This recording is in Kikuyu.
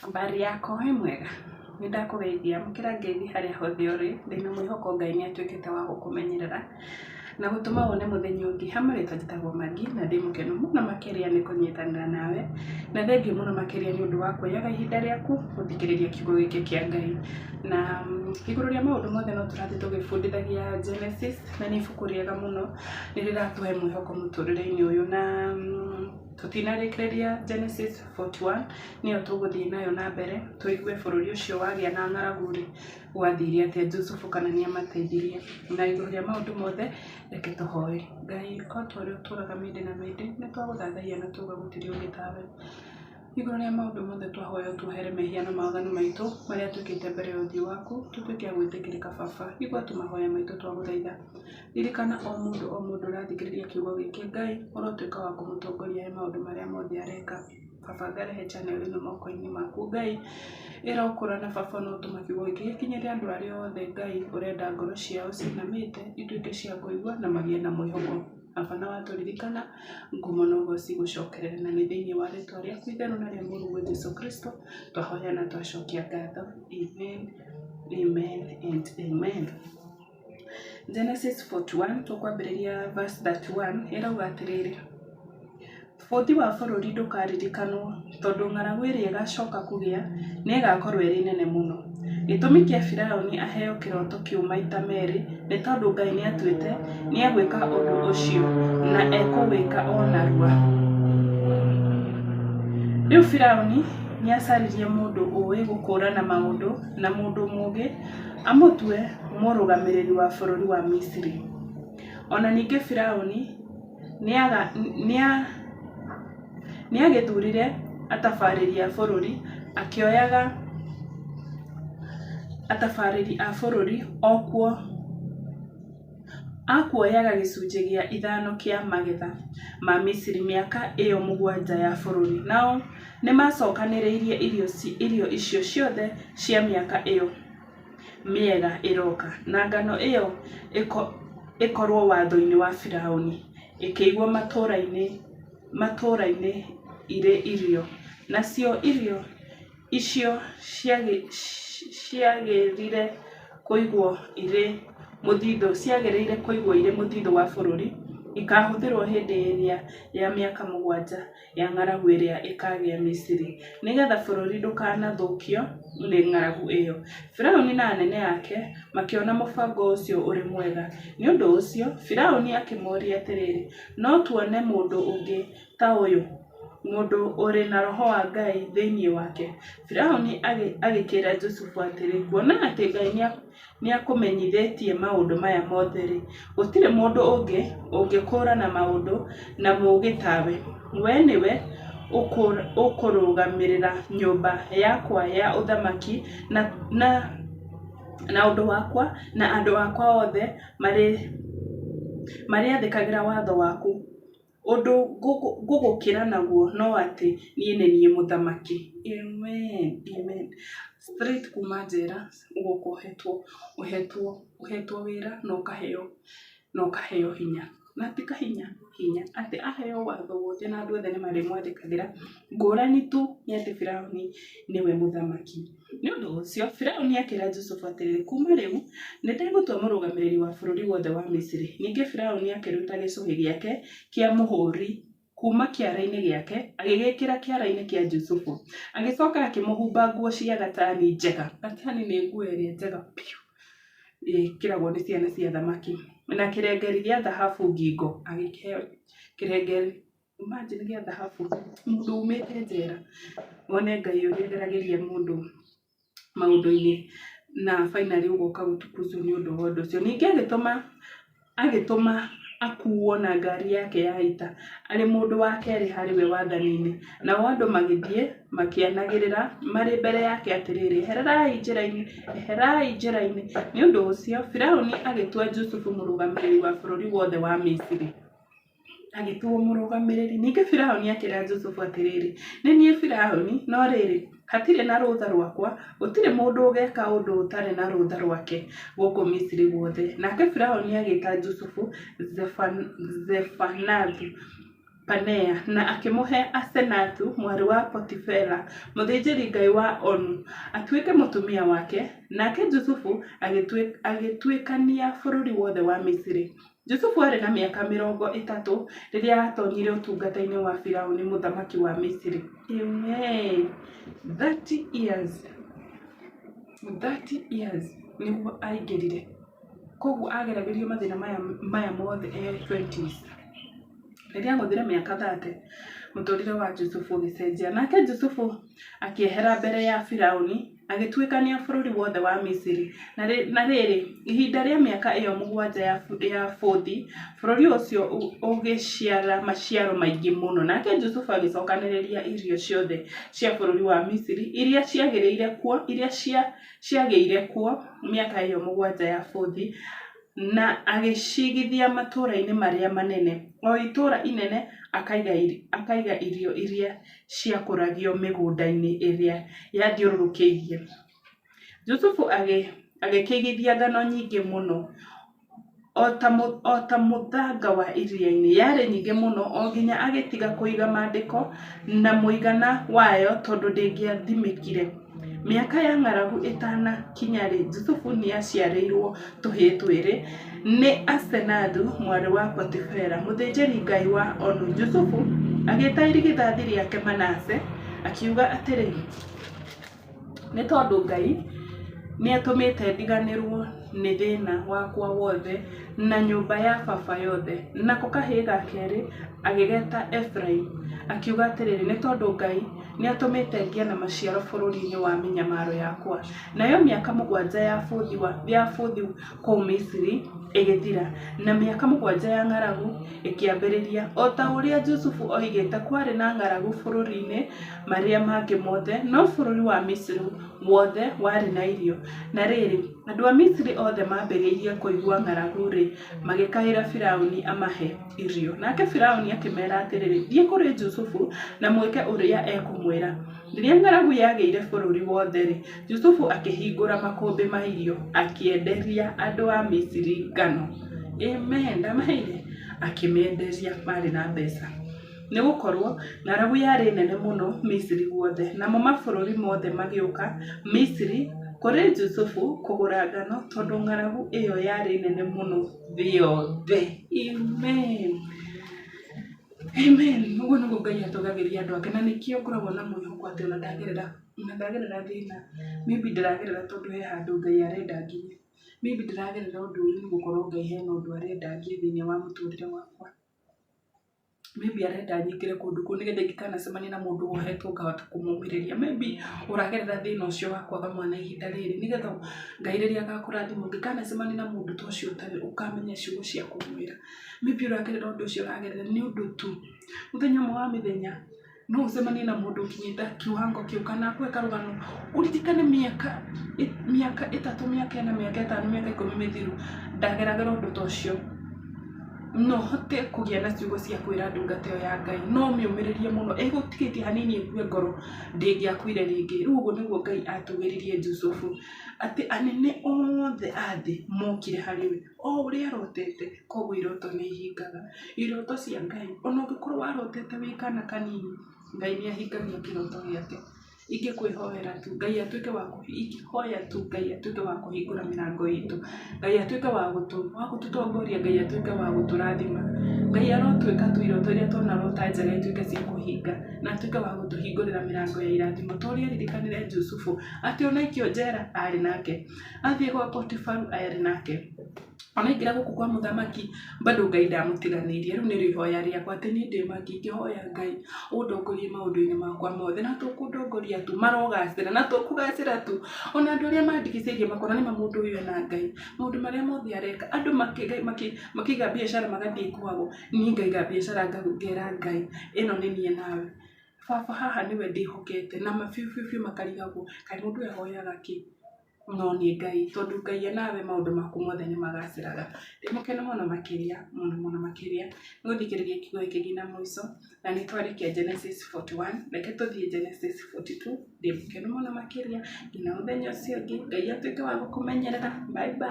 Habari yako wĩ mwega? Nĩ ndakũgeithia, amũkĩra ngeithi harĩa hothe ũrĩ, ndĩna mwĩhoko Ngai nĩ atuĩkĩte wa gũkũmenyerera na gũtũma wone mũthenya ũngĩ. Ha marĩtwa njĩtagwo Maggie na ndĩ mũkenu mũno makĩria nĩ kũnyitanĩra nawe, na thengiũ mũno makĩria nĩ ũndũ wa kuoyaga ihinda rĩaku gũthikĩrĩria kiugo gĩkĩ kĩa Ngai. Na igũrũ rĩa maũndũ mothe no tũrathiĩ tũgĩbundithagia Genesis, na nĩ ibuku rĩega mũno, nĩ rĩratũhe mwĩhoko mũtũrĩre-inĩ ũyũ na tũtinarĩkĩrĩria Genesis 41, nĩyo tũgũthiĩ nayo na mbere, tũigue bũrũri ũcio wagĩa na ng'aragu rĩ, gwathire atĩa, Jusufu kana nĩ amateithirie. Na igũrũ rĩa maũndũ mothe, reke tũhoe. Ngai o ta ũrĩa ũtũraga mĩndĩ na mĩndĩ, nĩ twagũthathaiya na twauga gũtirĩ ũngĩ tawe. Igũrũ rĩa maũndũ mothe twahoya ũtuohere mehia na mawaganu maitũ marĩa twĩkĩte mbere ya ũthiũ waku, tũtuĩke a gwĩtĩkĩrĩka baba. Igua tu mahoya maitũ twagũthaitha. Ririkana o mũndũ o mũndũ ũrathikĩrĩria kiugo gĩkĩ Ngai, ũrotuĩka wa kũmũtongoria he maũndũ marĩa mothe areka. Baba ngarehe channel ĩno moko-inĩ maku Ngai, ĩrokũra na baba no ũtũma kiugo gĩkĩ gĩkinyĩre andũ arĩa othe Ngai ũrenda ngoro ciao cinamĩte ituĩke cia kũigua na magĩe na mwĩhoko. Baba na watũririkana, ngumo na ũgoci igũcokerere na nĩ thĩinĩ wa rĩtwa rĩaku itheru na rĩa mũrũguo Jesu Kristo twahoya na twacokia ngatho. Amen, amen and amen. Genesis 41 tũkwambĩrĩria verse 31 ĩrauga atĩrĩrĩ, bũthi wa bũrũri ndũkaririkanwo, tondũ ng'aragu ĩrĩa ĩgacoka kũgĩa nĩ ĩgakorwo ĩrĩ nene mũno. Gĩtũmi kĩa Firaũni aheo kĩroto kĩu maita merĩ nĩ tondũ Ngai nĩatuĩte nĩegwĩka ũndũ ũcio na ekũwĩka o narua. Rĩu Firaũni nĩacaririe mũndũ ũũĩ gũkũũrana maũndũ na mũndũ mũũgĩ amũtue mũrũgamĩrĩri wa bũrũri wa Misiri. O na ningĩ Firaũni nĩagĩthuurire atabarĩri a bũrũri, akĩoyaga atabarĩri a bũrũri a kuoyaga gĩcunjĩ gĩa ithano kĩa magetha ma Misiri mĩaka ĩyo mũgwanja ya bũrũri, nao nĩmacokanĩrĩirie irio icio ciothe cia mĩaka ĩyo mĩega ĩroka, na ngano ĩyo ĩkorũo watho-inĩ wa Firauni, ĩkĩigwo matũũra-inĩ irĩ irio. Nacio irio icio ciagĩrĩire kũigwo irĩ mũthithũ wa bũrũri, ikaahũthĩrũo hĩndĩ ĩrĩa ya mĩaka mũgwanja ya ng'aragu ĩrĩa ĩkaagĩa Misiri, nĩgetha bũrũri ndũkanathũkio nĩ ng'aragu ĩyo. Firauni na anene ake makĩona mũbango ũcio ũrĩ mwega. Nĩ ũndũ ũcio Firauni akĩmooria atĩrĩ, No tuone mũndũ ũngĩ ta ũyũ, mũndũ ũrĩ na roho wa Ngai thĩinĩ wake? Firauni agĩkĩĩra Jusufu atĩrĩ, Kuona atĩ Ngai nĩakũmenyithĩtie maũndũ maya mothe-rĩ, gũtirĩ mũndũ ũngĩ ũngĩkũũrana maũndũ na mũũgĩ tawe. Wee nĩwe ũkũrũgamĩrĩra nyũmba yakwa ya ũthamaki na ũndũ wakwa na andũ akwa othe marĩathĩkagĩra watho waku. Ũndũ ngũgũkĩra naguo no atĩ niĩ nĩ niĩ mũthamaki. Amen, amen. Straight kuma njera ũgoka ũhetwo, ũhetwo, ũhetwo wĩra na ũkaheo, na ũkaheo hinya. Na ti kahinya, hinya. Atĩ aheo watho wothe na andũ othe nĩ marĩmwathĩkagĩra. Ngũrani tu nĩ atĩ Firaũni nĩwe mũthamaki. Nĩ ũndũ ũcio Firaũni akĩĩra Jusufu atĩrĩ, Kuuma rĩu nĩ ndĩgũtua mũrũgamĩrĩri wa bũrũri wothe wa Misiri. Ningĩ Firaũni akĩruta gĩcũhĩ gĩake kĩa mũhũũri kuuma kĩara-inĩ gĩake, agĩgĩĩkĩra kĩara-inĩ kĩa Jusufu. Agĩcoka akĩmũhumba nguo cia gatani njega. Gatani nĩ nguo ĩrĩa njega biũ ĩkĩragwo nĩ ciana cia athamaki, na kĩrengeri gĩa thahabu ngingo. Agĩkĩheo kĩrengeri. Imagine gĩa thahabu, mũndũ umĩte njera, wone Ngai ũrĩa ageragĩria mũndũ maũndũ-inĩ na finally ũgoka gũtukuzwo nĩ ũndũ wa ũndũ ũcio. Ningĩ agĩtũma agĩtũma akuo na ngari yake ya ita arĩ mũndũ wa kerĩ harĩ we wathani-inĩ. Nao andũ magĩthiĩ makĩanagĩrĩra marĩ mbere yake atĩrĩrĩ, Ehererai njĩra-inĩ! Eherai njĩra-inĩ! Nĩ ũndũ ũcio Firaũni agĩtua Jusufu mũrũgamĩrĩri wa bũrũri wothe wa Misiri. Agĩtuo mũrũgamĩrĩri. Ningĩ Firaũni akĩĩra Jusufu atĩrĩ, Nĩ niĩ Firaũni, no rĩrĩ, hatirĩ na rũtha rwakwa, gũtirĩ mũndũ ũgeeka ũndũ ũtarĩ na rũtha rwake gũkũ Misiri guothe. Nake Firaũni agĩĩta Jusufu Zefenathu. Panea, na akĩmũhe Asenathu mwarĩ wa Potifera, mũthĩnjĩri-ngai wa Onu, atuĩke mũtumia wake. Nake Jusufu agĩtuĩkania bũrũri wothe wa Misiri. Jusufu aarĩ na mĩaka 30 rĩrĩa aatoonyire ũtungata-inĩ wa Firaũni mũthamaki wa Misiri. Amen. 30 years. 30 years nĩguo aingĩrire. Koguo ageragĩrio mathĩna maya, maya mothe e 20s. Rĩrĩa agũthire mĩaka 30, mũtũrĩre wa Jusufu ũgĩcenjia. Nake Jusufu akĩehera mbere ya Firaũni, agĩtuĩkania bũrũri wothe wa Misiri. Na rĩrĩ, ihinda rĩa mĩaka ĩyo 7 ya bũthi, bũrũri ũcio ũgĩciara maciaro maingĩ mũno. Nake Jusufu agĩcokanĩrĩria irio ciothe cia bũrũri wa Misiri iria ciagĩrĩire kuo, iria ciagĩire kuo mĩaka ĩyo 7 ya bũthi, na agĩciigithia matũũra-inĩ marĩa manene, o itũũra inene akaiga irio iria ciakũragio mĩgũnda-inĩ ĩrĩa yathiũrũrũkĩirie. Jusufu agĩkĩigithia ngano nyingĩ mũno, o ta mũthanga wa iria-inĩ, yarĩ nyingĩ mũno o nginya agĩtiga kũiga maandĩko na mũigana wayo tondũ ndĩngĩathimĩkire. Mĩaka ya ng'aragu ĩtanakinya-rĩ, Jusufu nĩaciarĩirwo tũhĩĩ twĩrĩ nĩ Asenathu mwarĩ wa Potifera, mũthĩnjĩri-ngai wa Onu. Jusufu agĩĩta irigithathi rĩake Manase, akiuga atĩrĩ, Nĩ tondũ Ngai nĩatũmĩte ndiganĩrwo nĩ thĩĩna wakwa wothe na nyũmba ya baba yothe. Nako kahĩĩ ga keerĩ agĩgeeta Efiraimu, akiuga atĩrĩ, Nĩ tondũ Ngai nĩatũmĩte ngĩe na maciaro bũrũri-inĩ wa mĩnyamaro yakwa. Nayo mĩaka 7 ya bũthi kũu Misiri ĩgĩthira, na mĩaka 7 ya ng'aragu ĩkĩambĩrĩria. O ta ũrĩa Jusufu oigĩte, kwarĩ na ng'aragu bũrũri-inĩ marĩa mangĩ mothe, no bũrũri wa Misiri wothe warĩ na irio. Na rĩrĩ, andũ a Misiri othe maambĩrĩirie kũigua ng'aragu-rĩ, magĩkaĩra Firaũni amahe irio. Nake Firaũni akĩmeera atĩrĩ, Thiĩ kũrĩ Jusufu na mwĩke ũrĩa ekũmwĩra. Rĩrĩa ng'aragu yagĩire bũrũri wothe-rĩ, Jusufu akĩhingũra makũmbĩ ma irio, akĩenderia andũ a Misiri ngano. Amen. Ndamaheire? Akĩmenderia, marĩ na mbeca. Nĩ gũkorũo ng'aragu yarĩ nene mũno Misiri guothe, namo mabũrũri mothe magĩũka Misiri kũrĩ Jusufu kũgũra ngano, tondũ ng'aragu ĩyo yarĩ nene mũno thĩ yothe. Amen. Amen. Ũguo nĩguo Ngai atũgagĩria andũ ake, na nĩkĩo ngoragwo na mwĩhoko atĩ ona ndagerera thĩna, maybe ndĩragerera tondũ he handũ Ngai arenda nginye. Maybe ndĩragerera ũndũ ũyũ nĩ gũkorwo Ngai hena ũndũ arenda ngie thĩinĩ wa mũtũrĩre wakwa. Maybe arenda nyingĩre kũndũ kũu nĩgetha ingĩkanacemania na mũndũ wohetwo ngahota kũmũmĩrĩria. Maybe ũragerera thĩna ũcio wa kwaga mwana ihinda rĩrĩ nĩgetha Ngai rĩrĩa agakũrathima ũngĩkanacemania na mũndũ ta ũcio ũtarĩ ũkamenya ciugo cia kũmwĩra. Maybe ũragerera ũndũ ũcio ũragerera nĩ ũndũ tu mũthenya ũmwe wa mĩthenya no ũcemanie na mũndũ ũkinyĩte kiwango kĩu kana akũhe karũgano ũririkane mĩaka 3, mĩaka 4, mĩaka 5, mĩaka 10 mĩthiru ndageragĩra ũndũ ta ũcio. No hote kũgĩa na ciugo cia kwĩra ndungata ĩyo ya Ngai, no ũmĩũmĩrĩrie mũno, ĩgũtigĩtie hanini ĩkue ngoro, ndĩngĩakuire rĩngĩ. Rĩu ũguo nĩguo Ngai atũgĩririe Jusufu, atĩ anene othe a thĩ mokire harĩ we, o ũrĩa arotete, koguo iroto nĩ ihingaga. Iroto cia Ngai, ona ũngĩkorwo warotete wĩ kana kanini, Ngai nĩ ahingagia kĩroto gĩake. Ingĩkwĩhoera tu, Ngai atuĩke wa ingĩhoya tu Ngai atuĩke wa kũhingũra mĩrango itũ, Ngai atuĩke wa gũtũtongoria, Ngai atuĩke wa gũtũrathima. Ngai arotuĩka tu iroto iria twanarota njega ituĩke cia kũhinga, na atuĩke wa gũtũhingũrĩra mĩrango ya irathimo, ta ũrĩa aririkanire Jusufu, atĩ ona aikio njera arĩ nake, athiĩ gwa Potifaru arĩ nake. Ona aingĩra gũkũ kwa mũthamaki bado Ngai ndamũtiganĩirie. Rĩu nĩrĩo ihoya rĩakwa atĩ niĩ ndĩ Maggie ingĩhoya Ngai ũndongorie maũndũ-inĩ makwa mothe na to kũndongoria tu, marogacĩra na to kũgacĩra tu, ona andũ arĩa mandigicĩirie makona nĩma mũndũ ũyũ ena Ngai, maũndũ marĩa mothe areka, andũ makĩiga biacara magathiĩ kwao, niĩ ngaiga biacara ngera Ngai ĩno nĩ niĩ nawe. Baba haha nĩwe ndĩhokete na ma biũ biũ biũ makarigagwo kaĩ mũndũ ũyũ ahoyaga kĩ? No nĩ Ngai, tondũ Ngai e nawe maũndũ maku mothe nĩ magacĩraga. Ndĩ mũkenu mũno makĩria, mũno mũno makĩria, nĩ gũthikĩrĩria kiugo gĩkĩ nginya mũico, na nĩ twarĩkia Genesis 41, reke tũthiĩ Genesis 42, ndĩ mũkenu mũno makĩria, nginya mũthenya ũcio ũngĩ, Ngai atuĩke wa gũkũmenyerera, bye bye.